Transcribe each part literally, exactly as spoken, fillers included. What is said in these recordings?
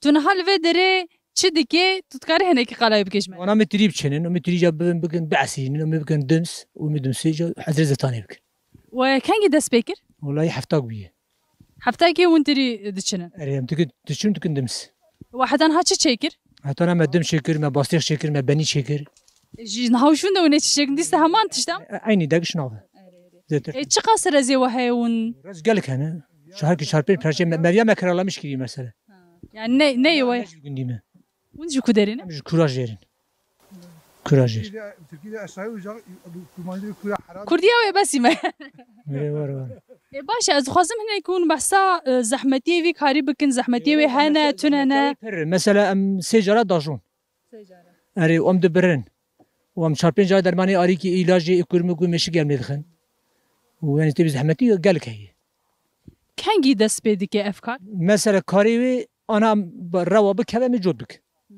Tu niha li vê derê çi dikê? Tu dikarî hinekî qala wî bikêj me? Wana me tirî biçinin, û me tirî ca bibin bikin, biesînin, û me bikin dims, û me dimsê ca hezrê zetanê bikin. We kengî dest pê kir? Welayi heftak bûye. Heftakê hûn tirî diçinin? Erê, em dikin, diçin dikin dims. We heta niha çi çêkir? Heta niha me dim çêkir, me bastêx çêkir, me benî çêkir. Ji niha û şûn de hûn ê çi çêkin? Dîse heman tişt e? E, eynî degişt nave. Zêtir. E, çiqas rezê we heye hûn? Rez gelek hene. Çar ki çar pênc perçe me, meriya me kiralamiş kirî mesela. Yani ne, ne ye we? Ne ji gundî me. Hûn ji ku derê ne? Em ji Kura jêrin. Kura jêr. Tirkî de, Tirkî de esayî uca, kurmancî de kura heram. Kurdî ew ê besî me. Were, were, were. E, baş e, ez dixwazim hinek hûn behsa, e, zehmetiyê vî karî bikin, zehmetiyê wê hene, tune ne? Pir, mesela em sê cara dajon. Sê cara. Erê, em dibirin. Û em çar pênc cara dermanê arîkî, îlacê, ê kurmik û mêşik em lê dixin. Û yani tê bi zehmetî gelek heye. Kengî dest pê dike ev kar? Mesela karê wê ana ba-, rewa bikeve em ê cot bikin. Hmm.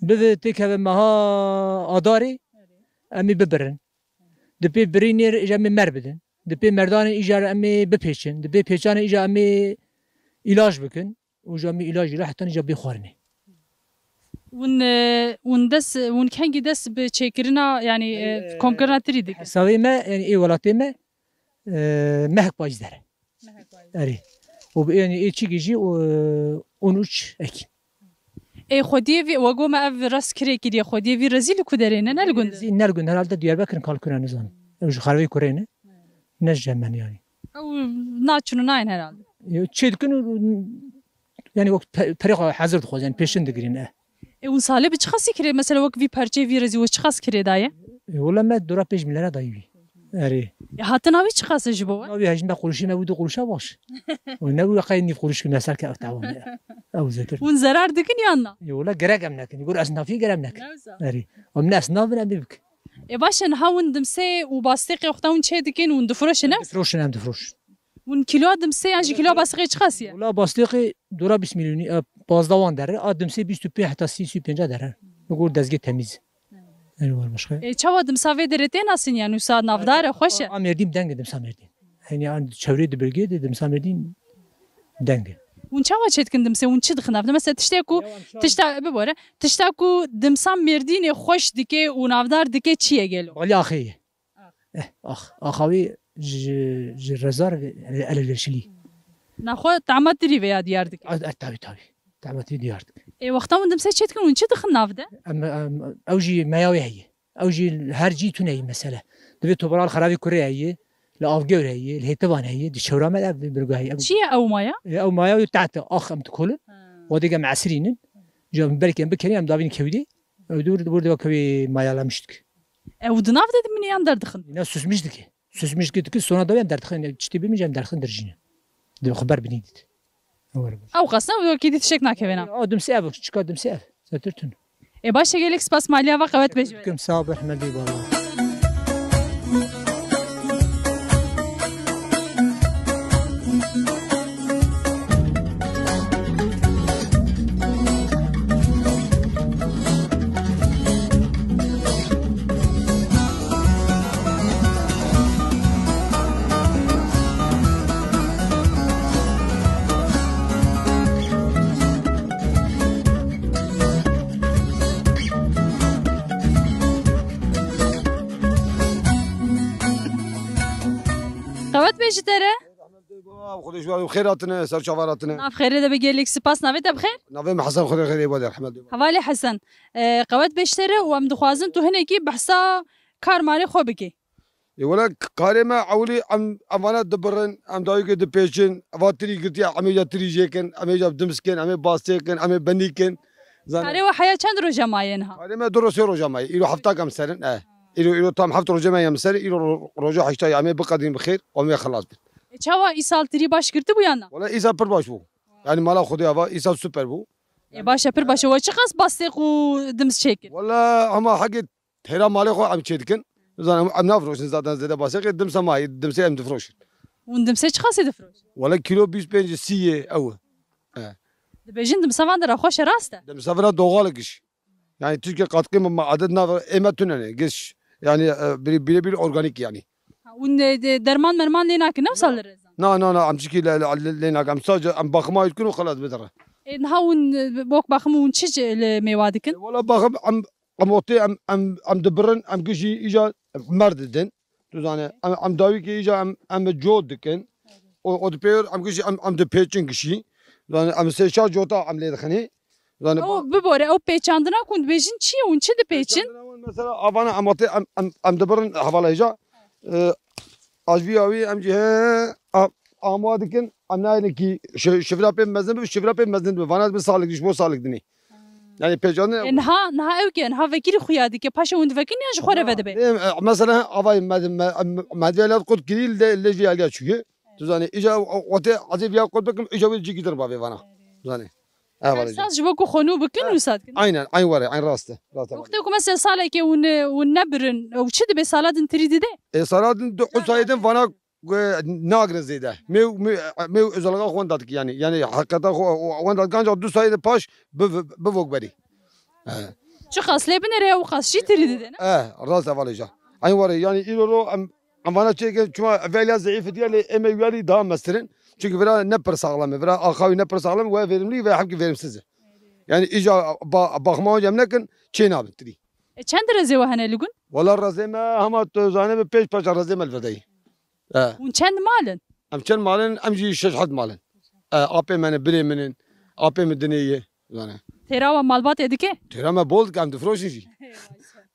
Bive têkeve meha adarê, em ê bibirin. Di pê birînê re em ê mer bidin. Di pê merdanê îcar em ê bipêçin. Di pê pêçanê îcar em ê îlac bikin. Û îcar em ê îlacî re heta îcar bê xwarinê. Hûn, e, hûn dest, hûn kengî dest bi çêkirina, yani, e, komkirina tirî dikin? Hesabê me, yani ê welatê me, e, mehek payîz der e. Mehek payîz. Erê. Û bi, yani ê çî gijî û, e, on üç Ekîn. Ê xwediyê vî, we got me ev rast kirê kiriye, xwediyê vî rezî li ku derê ne, ne li gund? Rezî ne li gund, herhalde Diyarbekir, Kalkura nizanim. Ew ji xarveyê kurê ne. Ne ji cem me ne yani. Ew naçin û nayên herhalde. Yo, çê dikin û, yani wek pe-, perê xwe hezir dixwazin, yani pêşin digirin, e. E, hûn salê bi çiqasî kirê? Mesela wek vî perçê vî rezî we çiqas kirê daye? E, wela me dora pênc milyara dayî wî. Erê. E, hatina wî çiqas e ji bo we? Navî hejin de quruşî me bû du quruşa baş. O ne bû qey nîv quruş ki me ser ke ev tawa me. Ew zêtir. Hûn zerar dikin yan na? E, wela gerek em nekin. Gor esnafî gerek em nekin. Ne wisa? Erê. Em ne esnaf bin em bibik. E, baş e, niha hûn dimsê û bastêqê wexta hûn çê dikin, hûn difiroşin, ne? Difiroşin, em difiroşin. Hûn kîloya dimsê yan jî kîloya bastêqê çiqas e? Wela bastêqê dora bîst milyonî, e, pazdeh wan derre, a dimsê bîst û pênc heta sî, sî û pênc derre. Li gor dezgê temîz. Erê war başqa. E, çawa dimsa vê derê tê nasin yan wisa navdar e, xweş e? A Mêrdîn deng e dimsa Mêrdîn. Hênî an çewrê di bilgê de dimsa Mêrdîn deng e. Hûn çawa çê dikin dimsê? Hûn çi dixin ev? Mesela tiştê ku, ya em şan- tişta, bibore, tişta ku dimsa Mêrdînê xweş dike û navdar dike çi ye gelo? Balî axê ye. Ax. Eh, ax. Axa wî ji, ji rezar ve, ele, ele leşilî. Naxwe tama tirî veya diyar dike. A, a, tabii, tabii. Tama tirî diyar dike. E, wexta hûn dimsê çê dikin, hûn çi dixin nav de? Em, em, ew jî meya wê heye. Ew jî her cî tune yî mesele. Divê topara li xeravî kurê heye, li avgewr heye, li hêtivan heye, di çewra me ev bilga heye. Çi ye ew maya? E, ew maya wî tahte ax em dikolin. Ha. Wadê em esirînin. Ca belkî em bikerî em davîn kewdê. Ew dûr, dûr de kewê maya lamiş dik. Ew di nav de dimîne yan derdixin? Ne susmiş dike. Susmiş dike, dike sona da em derdixin. Çi tê bimî em derdixin derjîne. Di xeber binî dît. Ew qasna wekî dî tiştek nakeve na. A dimsê ev, çika dimsê ev. Zetir tun. E, baş e, gelek spas maliya va qewet bêje. Kim sağ ol, Ahmet Bey, vallahi. Qewet bê ji te re. Xwedê ji we xêr hatine, ser çavan hatine. Nav xêrê de be, gelek spas. Navê te bi xêr? Navê min Hesen, Xwedê xêrê bade, rehmet lê. Hevalê Hesen, e, qewet bê ji te re û em dixwazin tu hinekî behsa karmarê xwe bikî. Ê, wele k-, karê me ewilî em, em vana dibirin, em dayikê dipêçin, eva tirî girtiye, em ê ca tirî jêkin, em ê ca dimskin, em ê bastêkin, em ê benîkin. Zane. Karê we heya çend roja maye niha? Karê me du roj sê roja maye. Îro heftak em serin, e. Îro, îro tam heft roja me em serin, îro ro-, roja heştayê em ê biqedîn bi xêr, em ê xelas bin. E, çawa îsal tirî baş girtibû yan na? Wele îsal pir baş bû. Yani mala Xwedê ava îsal super bû. E, baş e, pir baş e. We çiqas bastêq û dims çêkir? Wele hema hegê Têra malê xwe em çê dikin. Zaten em, em nafroşin zaten zêde basê. Qê dimsa mayî, dimsê em difroşin. Hûn dimsê çiqasê difroşin? Wele kîlo bîst pênc sî yê ew e. He. Dibêjin dimsa van de re xweş e, rast e? Dimsa vira doğal giş. Yani Türkiye katkı mı, ma adet nav ê me tune ne, giş. Yani, e, bire, birebir organik yani. Ha, hûn de, de, derman merman lê nakin, ne wisa li rezan? Na, na, na, em çikî lê, lê, lê, lê nakin. Em sadece em bakıma dikin û xelas bidire. Ê, niha hûn, e, wek baxim hûn çi ji, li mêwa dikin? Wala baxim em, em otê em, em, em dibirin, em gişî îca mer didin. Tu zanî, em, em dawî ki îca em, em cot dikin. O, o dipêr, em gişî, em, em dipêçin gişî. Zanî, em sê çar cota em lê dixinî. Zanî, Ew ba- bibore, ew pêçandina ku hûn dibêjin çi ye? Hûn çi dipêçin? Pêçandina wan mesela avana em otê em, em, em dibirin hevala hêja. E, Ajviya wî em jî he, a-, ama dikin, em nayêne kî şi-, şivra pê mezin bibe, şivra pê mezin dibe. Vana dibe salik, ji bo salik dinê. Yani pêçandin. E, niha, niha ew ke, niha vekirî xuya dike, paşê hûn divekin ya ji xwe re vedibe? Ê, e, mesela avayê me, me, me, me diya lat qut kirî, lê, lê jî aliya çûye. Tu zanî, îca o, o, ote, ezê viya qut bikim, îca wê cî gitin bavê vana. Tu zanî. Her sal ji bo ku xwe nû bikin, wisa dikin. Aynen, eyn were, eyn rast e. Rast e. Wextê ku mesela salekê hûn, hûn nebirin, ew çi dibe, sala din tirî dide? E, sala din du, ew sayê din vana, e, nagrin zêde. Mêw, mêw, mêw özelliğe xwe wenda dike yani. Yani heqeta xwe, o, wenda dike ancak du sayê din paş bi, bi, bi vok berî. E. Çiqas lê binêre, ew qas jî tirî dide, ne? E, rast e, valê ja. Eyn were, yani îro ro em Em vana çêkin, çima eveliya zayıf diye lê eme üyeli daha mestirin. Çünkü vira ne pir sağlam e, vira axavi ne pir sağlam e, ve verimli ve hemki verimsiz e. Yani ica ba-, bakma hocam nekin, çê nabin tri. E, çend rezê we hene li gun? Wala rezê me hema tu zane bi pêş paşa rezê me li vedeyî. E. Hûn çend malin? Em çend malin, em jî şeş het malin. E, apê me ne, birê min in, apê min dinê ye. Zane. Têra we malbatê dike? Têra me bol dike, em difroşin jî. Ê, baş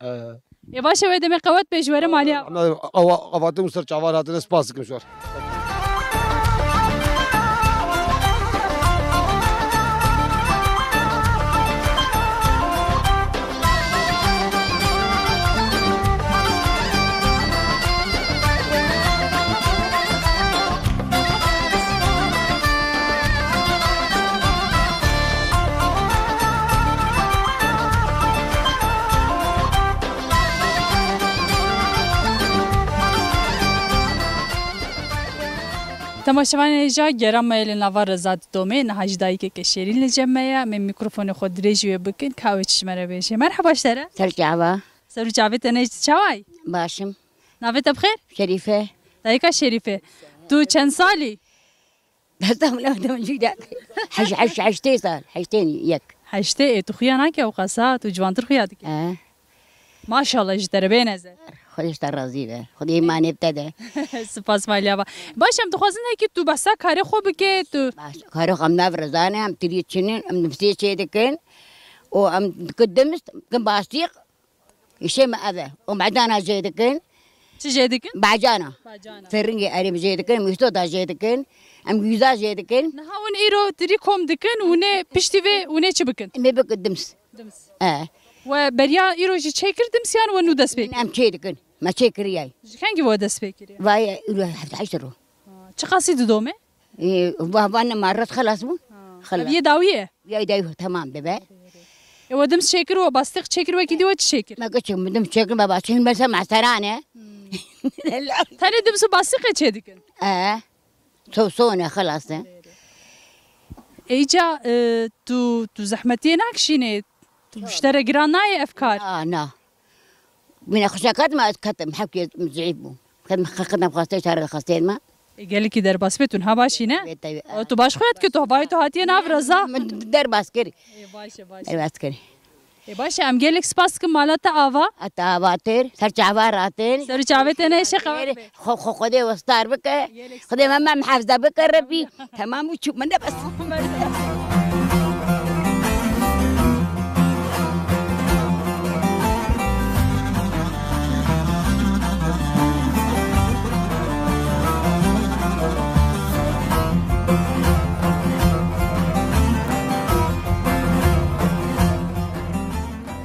e. Ee, Ê baş e, wê demê qewet bê ji were maliya. Ama ava-, avatim ser çavar hatine, spas dikim ji we. Temaşevanên hêja, gera me yê li nava reza didomê, niha jî dayikeke şêrîn li cem me ye, em ê mîkrofonê xwe dirêjî wê bikin, ka ew ê çi ji me re bêje. Merheba ji te re. Ser çava. Ser û çavê te ne, çawa yî? Baş im. Navê te bi xêr? Şerîfe. Dayika Şerîfe. Tu çend salî? Estağfurullah, tamam, cüda. Heş-, heş-, heştê sal, heştê yek. Heştê, ê, tu xuya nake ew qasa, tu ciwantir xuya dike. He. Maşallah ji te re bê nezer. Xwedê ji te razî be. Xwedê îmanê bi te de. Spas Maliyava. Baş, em dixwazin hekî tu behsa karê xwe bike, tu. Baş, karê xwe em nav rizane, em tirî çinin, em nifsê çê dikin. Û em dikin dimst, dikin bastîq. Îşê me ev e. Û mecana jê dikin. Çi jê dikin? Bacana. Bacana. Firingê erê jê dikin, mîsto da jê dikin. Em güza jê dikin. Niha hûn îro tirî kom dikin, hûn ê piştî vê, hûn ê çi bikin? Em ê bikin dims. Dims. E. We beriya îro jî çêkir dims yan we nû dest pê kir? Em çê dikin. Me çê kiriye. Ji kengî we dest pê kiriye? Vay, îro heft heşt ro. Ha, çiqasî didome? Ee, va-, van ma ret xelas bû. Ha. Xelas. Ev yê dawî ye? Yê dawî, tamam dibe. E, we dims çêkir, we bastiq çêkir, wekî dî we çi çêkir? Me geçik, min dims çêkir, me bastiq, mesela meseran e. Hmm. Tenê dims û bastiqê çê dikin? E, so-, son e, xelas e. Êca, e, tu, tu zehmetiyê nakişînê? Tu ji te re giran nayê ev kar? Na, na. Min xweşa ket me, ez ketim, hevkê min zîf bû. Ket me xeqetem xwestê, şerê xwestê me. Ê, gelekî derbas bê, tu niha başî ne? Bê, tabii. O, tu baş xuya dikî, tu havayê tu hatiye nav reza. Min derbas kir. Ê, baş e, baş e. Derbas kir. Ê, baş e, em gelek spas dikin mala te ava. Ata avatir, ser çava ratir. Ser çavê te ne, şe qewet be. Xwe, xwe, Xwedê westar bike. Gelek Xwedê me, me muhafaza bike Rebî. Tamam, û çû min de bes.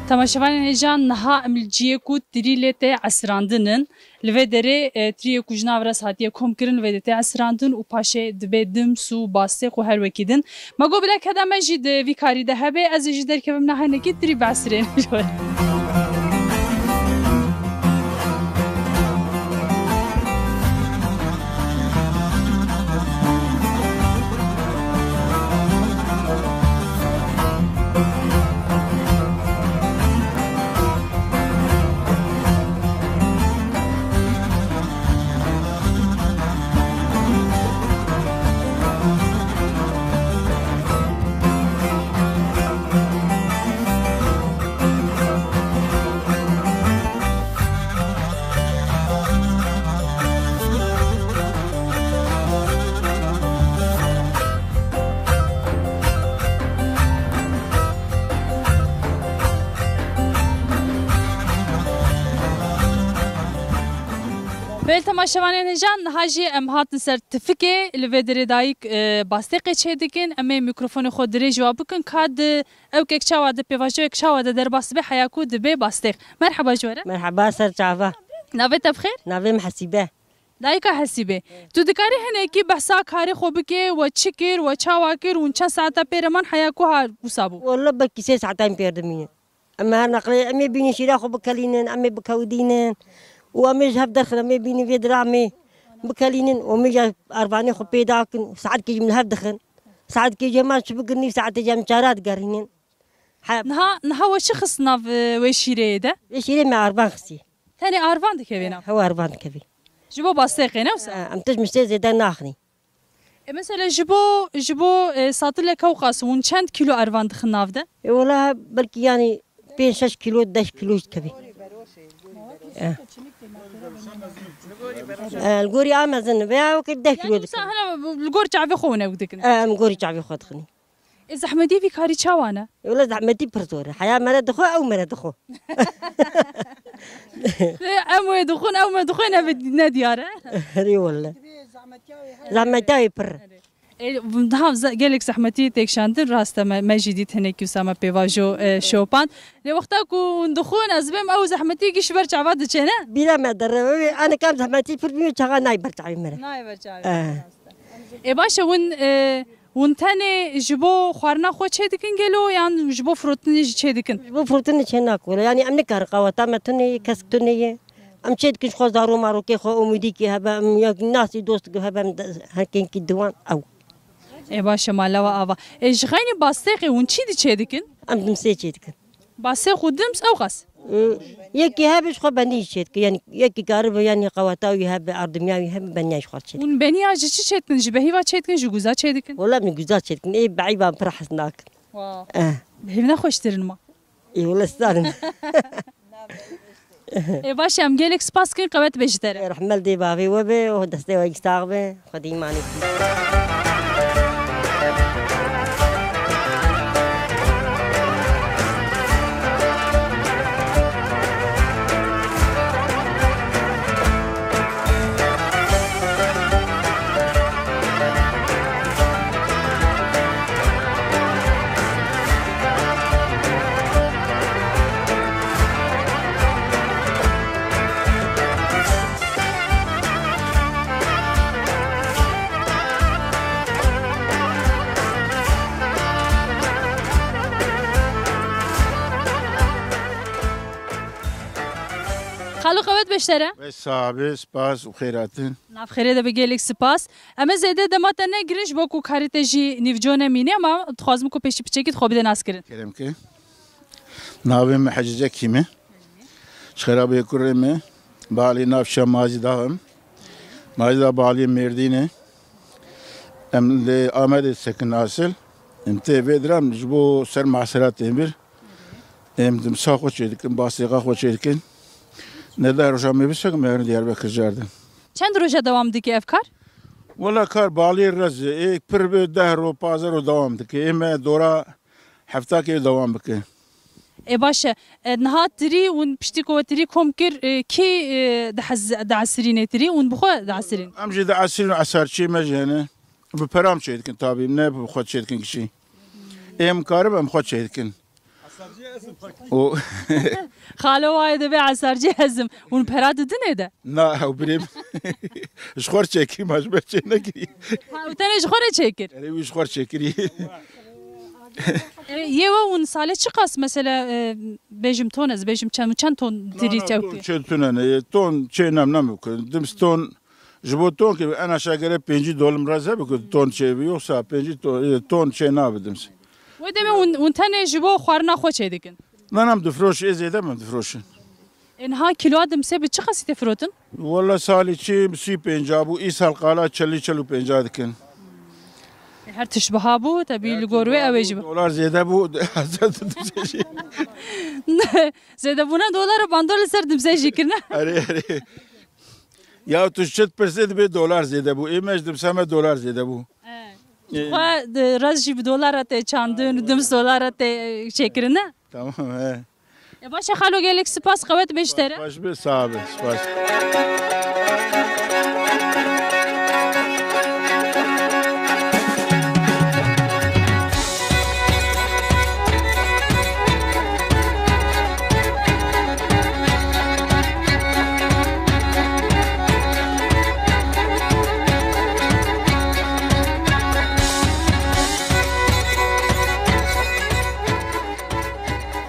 Temaşevanên hêja, niha em li cihê ku tirî lê tê esirandin in. Li vê derê, e, tiriyê ku ji nav re hatiye komkirin, li vê de tê esirandin û paşê dibe dims û bastêq û her wekî din. Me got bila keda me jî di vî karî de hebe, ez ê jî derkevim niha hinekî tirî biesirênim ji we. Gel temaşevanên hêja, niha jî em hatin ser tifikê, li vê derê dayik, e, bastêqê çêdikin. Em ê mîkrofonê xwe dirêj wa bikin, ka di ew kek çawa de pêvajoyek çawa de derbas dibe, heya ku dibe bastêq. Merheba ji we re. Merheba, ser çava. Navê te bi xêr? Navê min Hesîbe. Dayika Hesîbê, tu dikarî hinekî behsa karê xwe bikê, we çi kir, we çawa kir, hûn çend saeta pê re man heya ku ha wisa bû? Walla belkî sê saetan pê re dimînin. Em her neqlê, em ê bînin şîra xwe bikelînin, em ê bikewidînin. Û em ê ji hev derxin, em ê bînin vê diramê bikelînin. Û em ê ya ervanê xwe pê dakin. Saetkê jî min hev dixin. Saetkê jî heman çi bigirin, nîv saetê jî em çara digerînin. He. Niha, niha we çi xist nav, e, wê şîreyê de? Vê şîrê me arvan xistî. Tenê arvan dikevê nav? Hew arvan dikevî. Ji bo bastêqê ne wisa? He, em tişt miştê zêde naxinî. E, mesela ji bo, ji bo, e, satilek ew qas hûn çend kîlo arvan dixin nav de? E, wela belkî yanî pênc şeş kîlo, deh kîlo jî dikevî. E. E, li gorî a mezin be, ya wekî deh kîlo dikevî. Yanî wisa hene li gor çavê xwe hûn ew dikin? E, em gorî çavê xwe dixinî. E, zehmetî vî karî çawa ne? Wele zehmetî pir zor e. Heya me re dixwe, ew me re dixwe. E, em wê dixwin, ew me dixwe ne, ne diyar e. Erê wele. Zehmetî wê pir. E, daha ze-, gelek zehmetî têkşandin, rast e, me, me jî dît hinekî wisa me pêvajo, e, şopand. Lê wexta ku hûn dixwin, ez bêm ew zehmetî gîş ber çava diçe ne? Bîra me derre, wê, wê, ene kam zehmetî pir bî, çaxa nayê ber çavê me re. Nayê ber çavê me re, rast e. E, baş e, hûn, e, Hûn tenê ji bo xwarina xwe çêdikin gelo yan ji bo firotinê jî çêdikin? Ji bo firotinê çênakin wele. Yanî em nikarin, qaweta me tune ye, kesk tune ye. Em çêdikin ji xwe zaro marokê xwe, umîdîkî hebe, em ya nasî dostikî hebe, em de, herkênkî diwan ew. Ê baş e, malewa ava. Ê ji xeynî bastêqê hûn çî di çêdikin? Em dimsê çêdikin. Basê xwe dims ew qas. Ê, yekî hebe ji xwe benî jî çêdike. Yanî yekî karibe, yanî qeweta wî hebe, erdimiya wî hebe, beniya ji xwe çêdike. Hûn beniya ji çi çêdikin? Ji behîva çêdikin, ji guza çêdikin? Wela min guza çêdikin. Ê behîvan pir hez nakin. Wow. Eh. Behîv ne xweştir in ma? Ê wela star in. Ê baş e, em gelek spas kin, qewet be ji te re. Rehmet dê bavê we be, û destê we sax be, Xwedî îmanê. Xalo, qewet be ji te re. Be sax be, spas û xêr hatin. Nav xêrê de be, gelek spas. Em ê zêde dema te negirin, ji bo ku karê te jî nîvco nemîne, ama dixwazim ku pêşî piçekî xwe bide naskirin. Kerem ke. Navê min Hecî Zekî me. Ji Xerabê kurê me. Balî navşa Mazî Daxê me. Mazî Dax balî Mêrdîn e. Em li Amedê sekin asil. Em tê vê diram ji bo ser masera tên vir. Em dimsa xwe çêdikin, basêqa xwe çêdikin. Ne deh roja me bisekin, me herin Diyarbekir cardin. Çend roja dewam dike ev kar? Wela kar balî rez e. Ê pir be deh ro, pazdeh ro dewam dike. Ê me dora hefta kê dewam bike. Ê baş e. E, niha tirî hûn piştî ku we tirî kom kir, e, kî, e, dihez-, diesirînê tirî? Hûn bi xwe diesirîn? Em jî diesirîn, esarçiyê me jî hene. Bi peram çêdikin tabî, ne bi xwe çêdikin kişî. Ê em karibin, em xwe çêdikin. O Xalo wayê dibe esarcî hezim. Hûn pera didin ê de? Na, ew birê min. Ji xwe re çêkirî, ma ji me çê nekirî. Ha, û tenê ji xwe re çêkir? Erê, wî ji xwe re çêkirî. E, yê we hûn salê çiqas, mesela, e, bêjim ton, ez bêjim çend, çend ton tirî çewtî? Ton çê tune ne, ton çê nem nem bike. Dims ton, ji bo ton ki en aşağı gere pêncî dolim rez hebe ku ton çê bi, yoksa pêncî ton, e, ton çê nabe dims. Wê demê hûn, hûn tenê ji bo xwarina xwe çêdikin? Na, na, em difroşin, ê zêde em difroşin. Ê, niha kîloa dimsê bi çi qasî tê firotin? Wela salê çi sî pênca bû, îsal qala çelî çel û pênca dikin. Ê, her tişt biha bû, tebî li gor wê ew ê jî bi. Dolar zêde bû, hezar dimsê jî. Zêdebûna dolara bandor li ser dimsê jî kirine. Erê, erê. Ya tu çi dipirsê dibê dolar zêde bû. Ê me ji dimsa me dolar zêde bû. Ê. Xwe, e, rez jî bi dolara tê çandin û dims dolara tê, e, çêkirine. Tamam, he. E, baş e xalo, gelek spas, qewet be ji te re. Baş be, sağ be, spas.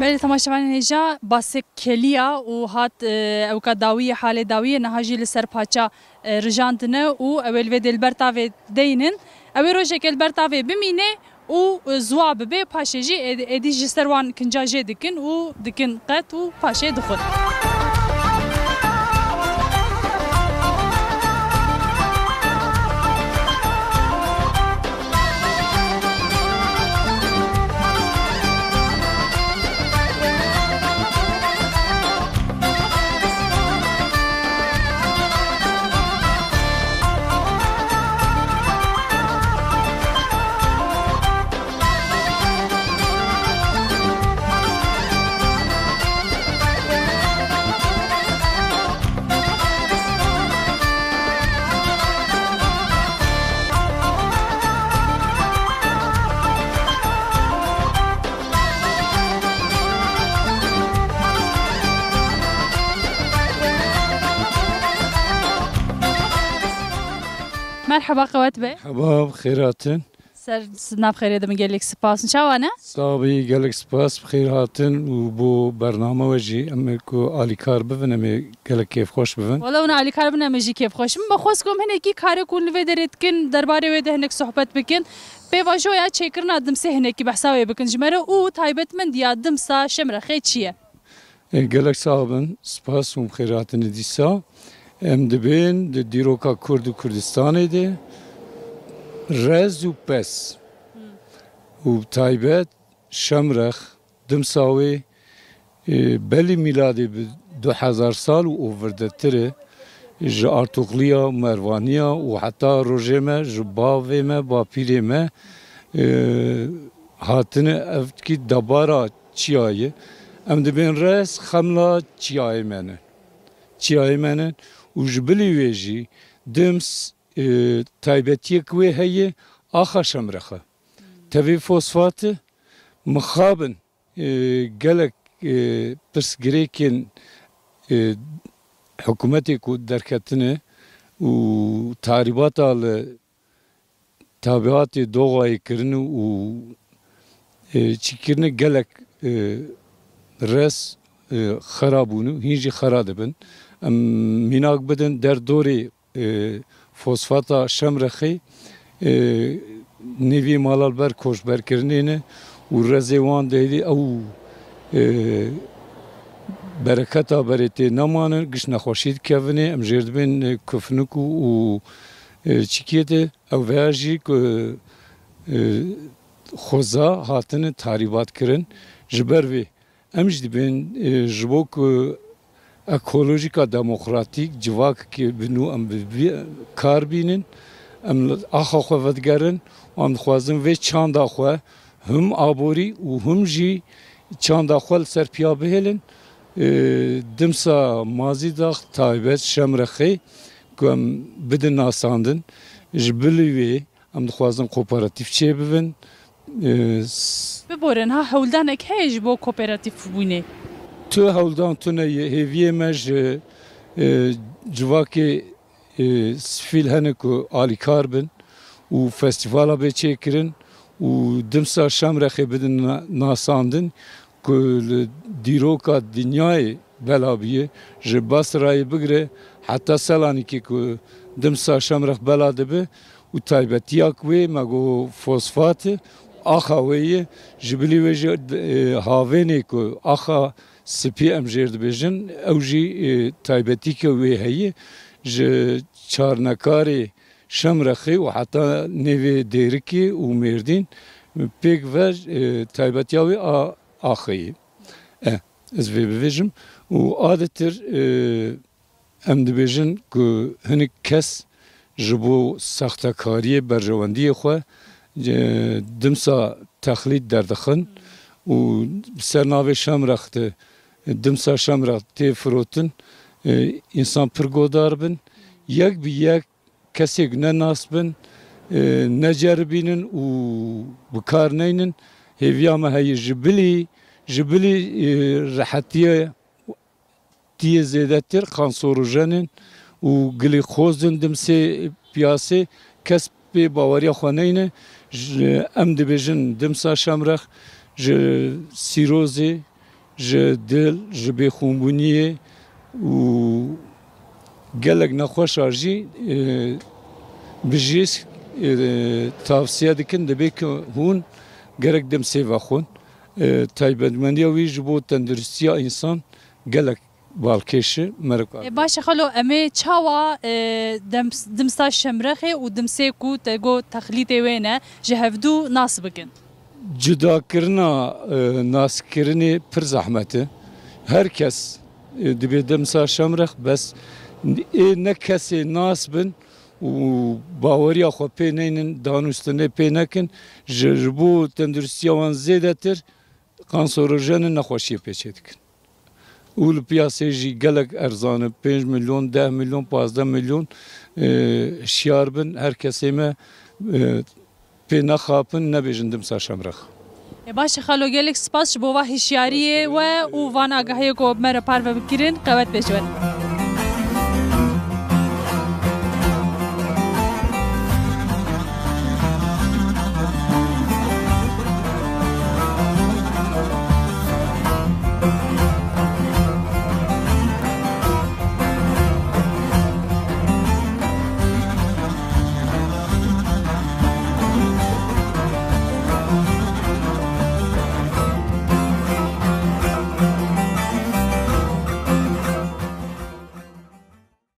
Belê, temaşevanên hêja, basê keliya û hat, e, ewka dawiyê, halê dawiyê, niha jî li ser paça, e, rijandine û ew ê li vê dê li ber tavê deynin. Ew ê rojekê li ber tavê bimîne û, e, ziwa bibe, paşê jî ê-, êdî ji ser wan kinca jê dikin û dikin qet û paşê dixwin. Merheba, qewet be. Merheba, bi xêr hatin. Ser nav xêrê de, min gelek spas. Çawa ne? Sax bî, gelek spas, bi xêr hatin û bo bername we jî em ê ku alîkar bibin, em ê gelek kêfxweş bibin. Wele hûn alîkar bin, em ê jî kêfxweş bin. Me xwest ku em hinekî karê ku li vê derê dikin, derbarê wê de hinek sohbet bikin. Pêvajoya çêkirina Dimsê hinekî behsa wê bikin ji me re û taybetmendiya Dimsa Şemrexê çi ye? E, gelek sax bin, spas û bi xêr hatinê dîsa. Em dibên di dîroka Kurd û Kurdistanê de rez û pez û bi taybet Şemrex, Dimsa wê, e, belî mîladê bi du hezar sal û ovirdetir e, ji Artuxliya, Mervaniya û heta rojê me ji bavê me, bapîrê me, e, hatine, ev kî debara çiyayê. Em dibên rez xemla çiyayê me ne. Çiyayê me ne û ji bilî wê jî Dims, e, taybetiyek wê heye, axa Şemrexe. Tevî fosfat e, mixabin, e, gelek, e, pirsgirêkên, e, hikûmetê ku derketine û tarîbata li tabiatê doxayê kirine û, e, çîkirine gelek, e, rez, e, xera bûne û hîn jî xera dibin. Em mînak bidin derdorê, e, fosfata Şemrexê, e, nêvî mala li ber koçberkirinê ne û rezê wan de hêdî ew, e, bereketa berê tê nemanin, giş nexweşî dikevin ê, em jêr dibên, e, kufnik û, û, e, çikiyê de ew veya jî ku, e, xoza hatine tarîbat kirin. Ji ber vê em jî dibên, e, ji bo ku ekolojîka demokratîk civakekê bi nû em bi vî kar bînin, em li axa xwe vedigerin û em dixwazin vê çanda xwe him aborî û him jî çanda xwe li ser piya bihêlin. E, Dimsa Mazîdax taybet Şemrexê ku em bidin nasandin, ji bilî wê em dixwazin kooperatif çêbibin. E, s- Biborin, ha hewldanek heye ji bo kooperatif bûnê? Tu hewldan tune ye, hêviyê me ji, e, civakê, e, sivîl hene ku alîkar bin û festîvala bê çêkirin û Dimsa Şemrexê bidin na-, nasandin ku li dîroka dinyayê bela bûye, ji Basrayê bigire heta Selanikê ku Dimsa Şemrex bela dibe û taybetiya ku wê me got fosfat e, axa wê ye, ji bilî wê jî, e, havênê ku axa spî em jêr dibêjin, ew jî, e, taybetîke wê heye, ji çarnekarê Şemrexê û heta nêvê Dêrikê û Mêrdîn pêk ve, e, taybetiya wê a, axê ye. E, ez vê bivêjim. Û adetir, e, em dibêjin ku hinek kes ji bo saxtekariyê berjewendiyê xwe, e, Dimsa Texlîd derdixin û bi ser navê Şemrex de, Dimsa Şemrex tê firotin, e, însan pir godar bin. Yek bi yek kesê ku ne nas bin, e, ne ceribînin û bi kar neynin. Hêviya me heye ji bilî, ji bilî, e, rehetiyê tiyê zêdetir kansorojen in û glîkoz in Dimsê piyasê, kes pê baweriya xwe neyne. Ji, em dibêjin Dimsa Şemrex ji sîrozê, Ji dil, ji bêxûnbûniyê û gelek nexweşa jî, e, bijîsk, e, tavsiye dikin, dibê ku hûn gerek dimsê vexwin. E, taybetmendiya wî ji bo tenduristiya însan gelek balkêş e, merika. E, baş e xalo, em ê çawa, e, dems-, dimsa Şemrexê û dimsê ku te got texlîtê wê ne, ji hevdû nas bikin? Cudakirina, e, naskirinê pir zehmet e. Her kes, e, dibê dimsa Şemrex, bes ê ne kesê nas bin û baweriya xwe pê neynin, danûstinê pê nekin, ji, ji bo tenduristiya wan zêdetir kanserojen in, nexweşiyê pêçê dikin. Û li piyasê jî gelek erzan e, pênc milyon, deh milyon, pazdeh milyon, e, şiyar bin, her kesê me, e, pê nexapin, nebêjin dimsa Şemrex. E, baş e xalo, gelek spas ji bo va hişyariyê we û van agahiyê ku me re parve bikirin, qewet pêş we.